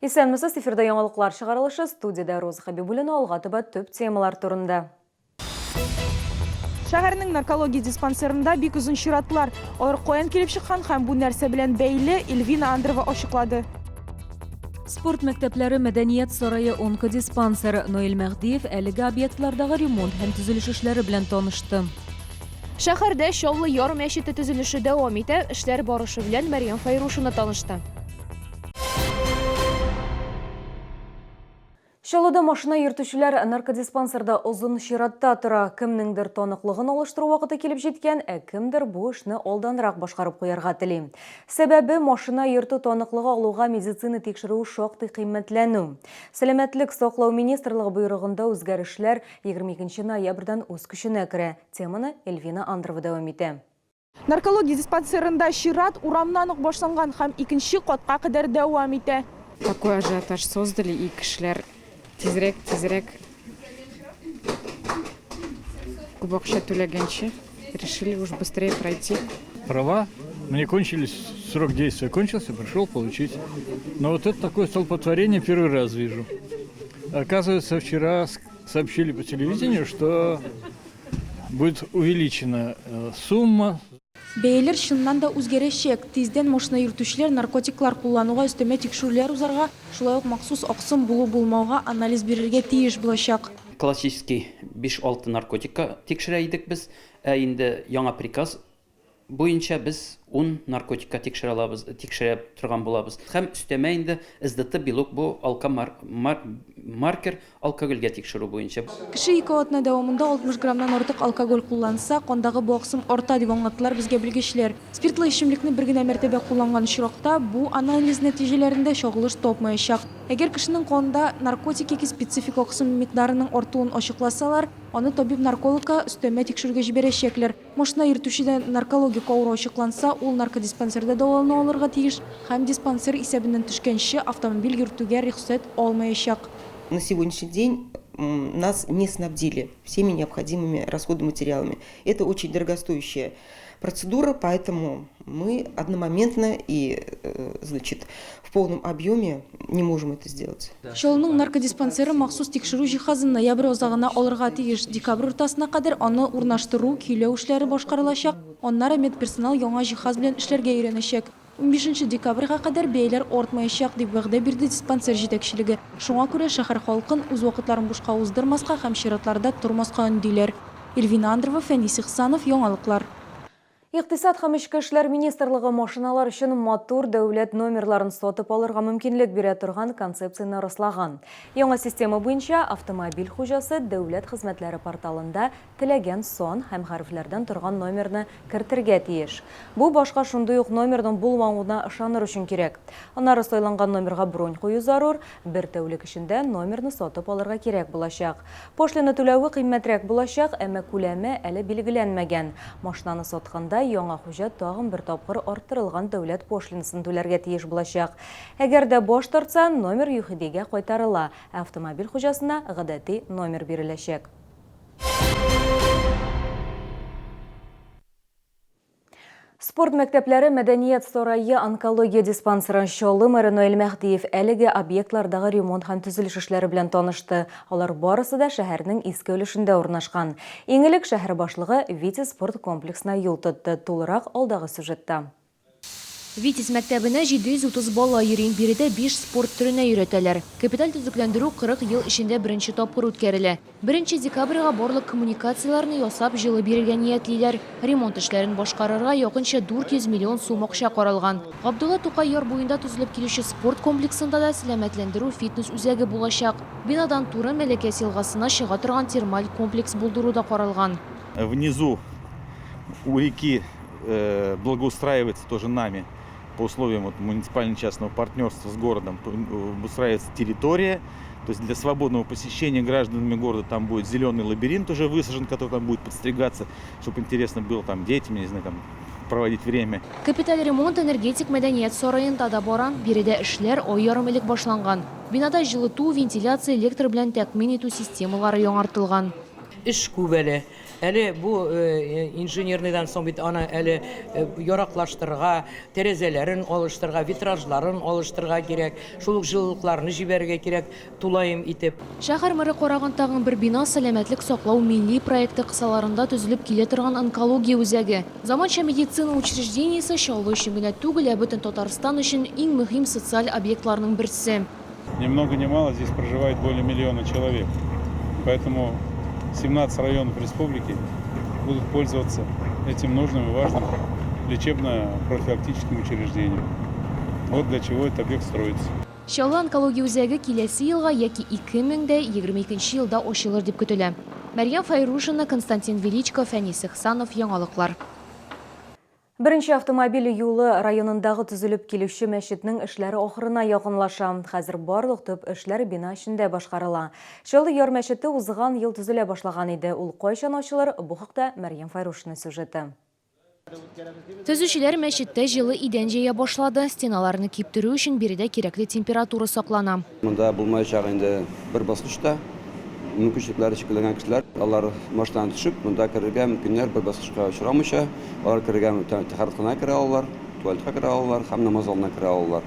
Исәнмесез, эфирда яңалыклар чыгарылышы, студиядә Роза Хәбибуллина, алга таба төп темалар турында. Шәһәрнең наркология диспансерында бик озын чиратлар. Алар каян килеп чыккан һәм бу нәрсә белән бәйле, Эльвина Андрова ачыклады. Спорт мәктәпләре, мәдәният сарае, онкодиспансер. Наил Мәһдиев әлеге объектлардагы ремонт һәм төзелеш эшләре белән танышты. Шәһәрдә Чаллы Яр мәчете төзелеше дәвам итә. Эшләр барышы белән Мәрьям Фәйрушина танышты. Чаллыда машина йөртүчеләр наркодиспансерда озын чиратта тора. Кемнеңдер таныклыгын алыштыру вакыты килеп җиткән, ә кемдер бу эшне алданрак башкарып куярга тели. Сәбәбе, машина йөртү таныклыгы алуга медицина тикшерүе шактый кыйммәтләнү. Сәламәтлек саклау министрлыгы боерыгында үзгәрешләр 22 ноябрьдән үз көченә керә. Теманы Эльвина Андрова дәвам итә. Наркология диспансерында чират урамнан ук башланган һәм икенче катка кадәр дәвам итә. Такой ажиотаж создали, и кешеләр тизрәк, тизрәк күп акча түләгәнче, решили уж быстрее пройти. Права мне кончились, срок действия кончился, пришел получить. Но вот это такое столпотворение первый раз вижу. Оказывается, вчера сообщили по телевидению, что будет увеличена э, сумма. Бәяләр чыннан да үзгәрәчәк. Тиздән машина йөртүчеләр наркотиклар куллануга өстәмә тикшерүләр узарга, шулай ук махсус аксым булу-булмауга анализ бирергә тиеш булачак. Классический биш-алты наркотикка тикшерә идек без, ә инде яңа приказ буенча без ун наркотикка тикшерә алабыз, тикшерә торган булабыз. Һәм өстәмә инде СДТ белок бу алка маркер алкогольгә тикшерү буенча. Кеше ике атна дәвамында 60 граммнан артык алкоголь кулланса, кандагы бу аксым арта, дип аңлаттылар безгә белгечләр. Спиртлы эчемлекне бер генә мәртәбә кулланган очракта, бу анализ нәтиҗәләрендә чагылыш тапмаячак. Әгәр кешенең канында наркотик яки специфик аксым микъдарының артуын ачыкласалар, аны табиб-наркологка өстәмә тикшерүгә җибәрәчәкләр. Машина йөртүчедә наркологик авыру ачыкланса, ул наркодиспансерда дәвалану алырга тиеш һәм диспансер исәбеннән төшкәнче автомобиль йөртүгә рөхсәт алмаячак. На сегодняшний день нас не снабдили всеми необходимыми расходоматериалами. Это очень дорогостоящая процедура, поэтому мы одномоментно и, э, значит, в полном объеме не можем это сделать. Чаллының наркодиспансеры махсус тикшерү җиһазын ноябрь азагына алырга тиеш. Декабрь уртасына кадәр аны урнаштыру, көйләү эшләре башкарылачак, аннары медперсонал яңа җиһаз белән эшләргә өйрәнәчәк. Унбишенче декабрьгә кадәр бәяләр артмаячак, дип вәгъдә бирде диспансер җитәкчелеге. Шуңа күрә шәһәр халкын үз вакытларын бушка уздырмаска һәм чиратларда тормаска өндиләр. Эльвина Андрова, Фәнис Ихсанов, Яңалыклар. Икътисад һәм эчке эшләр министрлыгы машиналар өчен матур дәүләт номерларын сатып алырга мөмкинлек бирә торган концепцияне раслаган. Яңа система буенча, автомобиль хуҗасы дәүләт хезмәтләре порталында теләгән сан һәм хәрефләрдән торган номерны кертергә тиеш. Бу башка шундый ук номерның булмавына ышаныр өчен кирәк. Аннары сайланган номерга бронь кую зарур, бер тәүлек эчендә номерны сатып алырга кирәк булачак. Пошлина түләве кыйммәтрәк булачак, әмма күләме әле билгеләнмәгән. Машинаны сатканда яңа хуҗа тагын бер тапкыр арттырылган дәүләт пошлинасын түләргә тиеш булачак. Әгәр дә баш тартса, номер ЮХИДИгә кайтарыла, ә автомобиль хуҗасына гадәти номер биреләчәк. Спорт мәктәпләре, мәдәният сарае, онкология диспансеры, Чаллы мэры Наил Мәһдиев әлеге объектлардагы ремонт һәм төзелеш эшләре белән танышты. Алар барысы да шәһәрнең иске өлешендә урнашкан. Иң элек шәһәр башлыгы Витязь спорт комплексына юл тотты. Тулырак алдагы сюжетта. Витязь мәктәбенә 730 бала йөри. Биредә биш спорт төренә өйрәтәләр. Капиталь төзекләндерү 40 ел эчендә беренче тапкыр үткәрелә. Беренче декабрьгә барлык коммуникацияләрне ясап, җылы бирергә ниятлиләр. Ремонт эшләрен башкарырга якынча 400 миллион сум акча каралган. Габдулла Тукай яр буенда төзелеп килүче спорт комплексында да сәламәтләндерү фитнес-үзәге булачак. Бинадан туры Мәләкәс елгасына чыга торган термаль комплекс булдыру да каралган. Внизу у реки Э, благоустраивается тоже нами по условиям вот, муниципально-частного партнерства с городом, обустраивается территория, то есть для свободного посещения гражданами города там будет зеленый лабиринт уже высажен, который там будет подстригаться, чтобы интересно было там детям, я не знаю, там проводить время. Капиталь ремонт энергетик мәдәният сараенда да бара. Биредә эшләр ай ярым элек башланган. Бинада җылыту, вентиляция, электр белән тәэмин итү системалары яңартылган. Эш күп әле. Әле бу инженерныйдан соң бит аны әле яраклаштырырга, тәрәзәләрен алыштырырга, витражларын алыштырырга кирәк, шул ук җылылыкларны җибәрергә кирәк, тулаем итеп. Шәһәр мэры караган тагын бер бина Сәламәтлек саклау милли проекты кысаларында төзелеп килә торган онкология үзәге. Заманча медицина учреждениесе Чаллы өчен генә түгел, ә бөтен Татарстан өчен иң мөһим социаль объектларның берсе. Ни много ни мало здесь проживает более миллиона человек. Поэтому 17 районов республики будут пользоваться этим нужным и важным лечебно-профилактическим учреждением. Вот для чего этот объект строится. Чаллы онкология үзәге киләсе елга яки 2022 елда ачылыр дип көтелә. Мәрьям Фәйрушина, Константин Величко, Фәнис Ихсанов, Яңалыклар. Беренче автомобиль юлы районындагы төзелеп килүче мәчетнең эшләре ахырына якынлаша. Хәзер барлык төп эшләр бина эчендә башкарыла. Чаллы Яр мәчете узган ел төзелә башлаган иде. Ул кайчан ачылыр? Бу хакта Мәрьям Файрушина сюжеты. Төзүчеләр мәчеттә җылы идән җәя башлады. Стеналарны киптерү өчен биредә кирәкле температура саклана. Монда булмаячак инде бер баскычта. Мөмкинчелекләре чикләнгән кешеләр, алар машинадан төшеп, монда керергә мөмкиннәр, бер баскычка очрамыйча, алар керергә тәһарәтханәгә керә алалар, туалетка керә алалар һәм намаз залына керә алалар.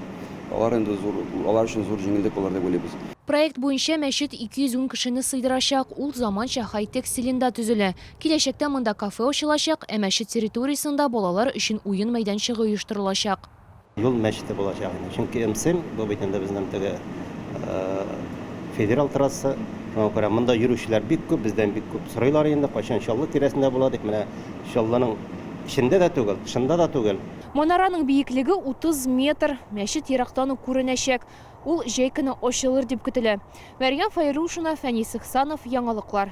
Алар инде зур, алар өчен зур җиңеллек булыр дип уйлыйбыз. Проект буенча мәчет 210 кешене сыйдырачак. Ул заманча хай-тек стилендә төзелә. Киләчәктә монда кафе ачылачак, ә мәчет территориясендә балалар өчен уен мәйданчыгы оештырылачак. Юл мәчете булачак инде. Чөнки М7 бу бит инде безнең теге федерал трасса. Шуңа күрә монда йөрүчеләр бик күп, бездән бик күп сорыйлар инде, кайчан Чаллы тирәсендә була дип. Менә Чаллының эчендә дә түгел, тышында да түгел. Манараның биеклеге 30 метр. Мәчет ерактан ук күренәчәк. Ул җәй көне ачылыр дип көтелә. Мәрьям Фәйрушина, Фәнис Ихсанов, Яңалыклар.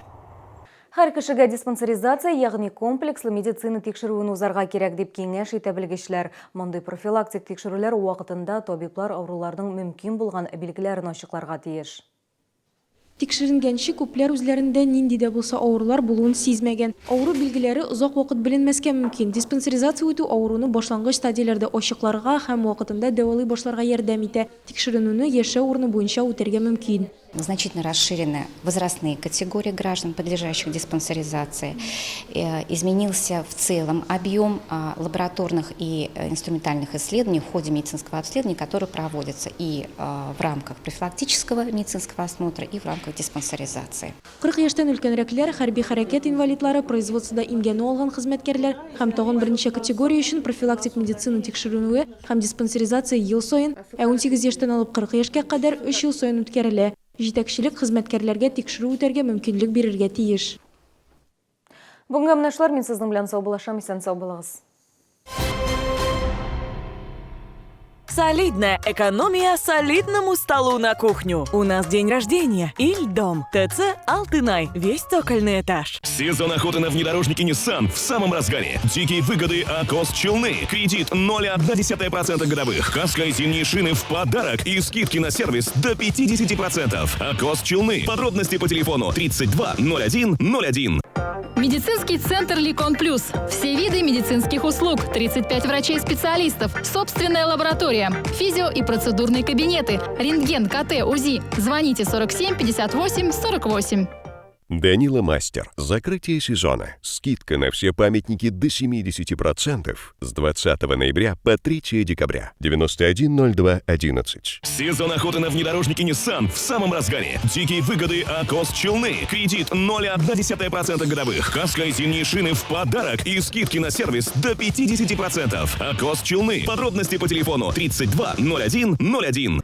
Һәр кешегә диспансеризация, ягъни комплекслы медицина тикшерүен узарга кирәк, дип киңәш итә белгечләр. Мондый профилактик тикшерүләр вакытында табиблар авыруларның мөмкин булган билгеләрен ачыкларга тиеш. Тикшеренгәнче күпләр үзләрендә нинди дә булса авырулар булуын сизмәгән. Авыру билгеләре озак вакыт беленмәскә мөмкин. Диспансеризация үтү авыруны башлангыч стадияләрдә ачыкларга һәм вакытында дәвалый башларга ярдәм итә. Тикшеренүне яшәү урыны буенча үтәргә мөмкин. Значительно расширены возрастные категории граждан, подлежащих диспансеризации. Изменился в целом объем лабораторных и инструментальных исследований в ходе медицинского обследования, которые проводятся и в рамках профилактического медицинского осмотра, и в рамках диспансеризации. 40 яшьтән өлкәнрәкләр, хәрби хәрәкәт инвалидлары, производствода имгәнү алган хезмәткәрләр һәм тагын берничә категория өчен профилактик медицина тикшеренүе һәм диспансеризация ел саен, ә 18 яшьтән алып 40 яшькә кадәр 3 ел саен үткәрелә. Җитәкчелек хезмәткәрләргә тикшерү үтәргә мөмкинлек бирергә тиеш. Бүгенге менә шулар, мин сезнең белән саубуллашам, исән сау булыгыз. Солидная экономия солидному столу на кухню. У нас день рождения. Ильдом. ТЦ Алтынай. Весь цокольный этаж. Сезон охоты на внедорожники Nissan в самом разгаре. Дикие выгоды Акос Челны. Кредит 0,1% годовых. Каска и зимние шины в подарок и скидки на сервис до 50%. Акос Челны. Подробности по телефону 32 01 01. Медицинский центр Ликон Плюс. Все виды медицинских услуг, 35 врачей-специалистов, собственная лаборатория, физио- и процедурные кабинеты, рентген, КТ, УЗИ. Звоните 47 58 48. Данила Мастер. Закрытие сезона. Скидка на все памятники до 70% с 20 ноября по 3 декабря. 910211. Сезон охоты на внедорожники Nissan в самом разгаре. Дикие выгоды Акос Челны. Кредит 0,1% годовых. Каска и зимние шины в подарок и скидки на сервис до 50%. Акос Челны. Подробности по телефону 32 01 01.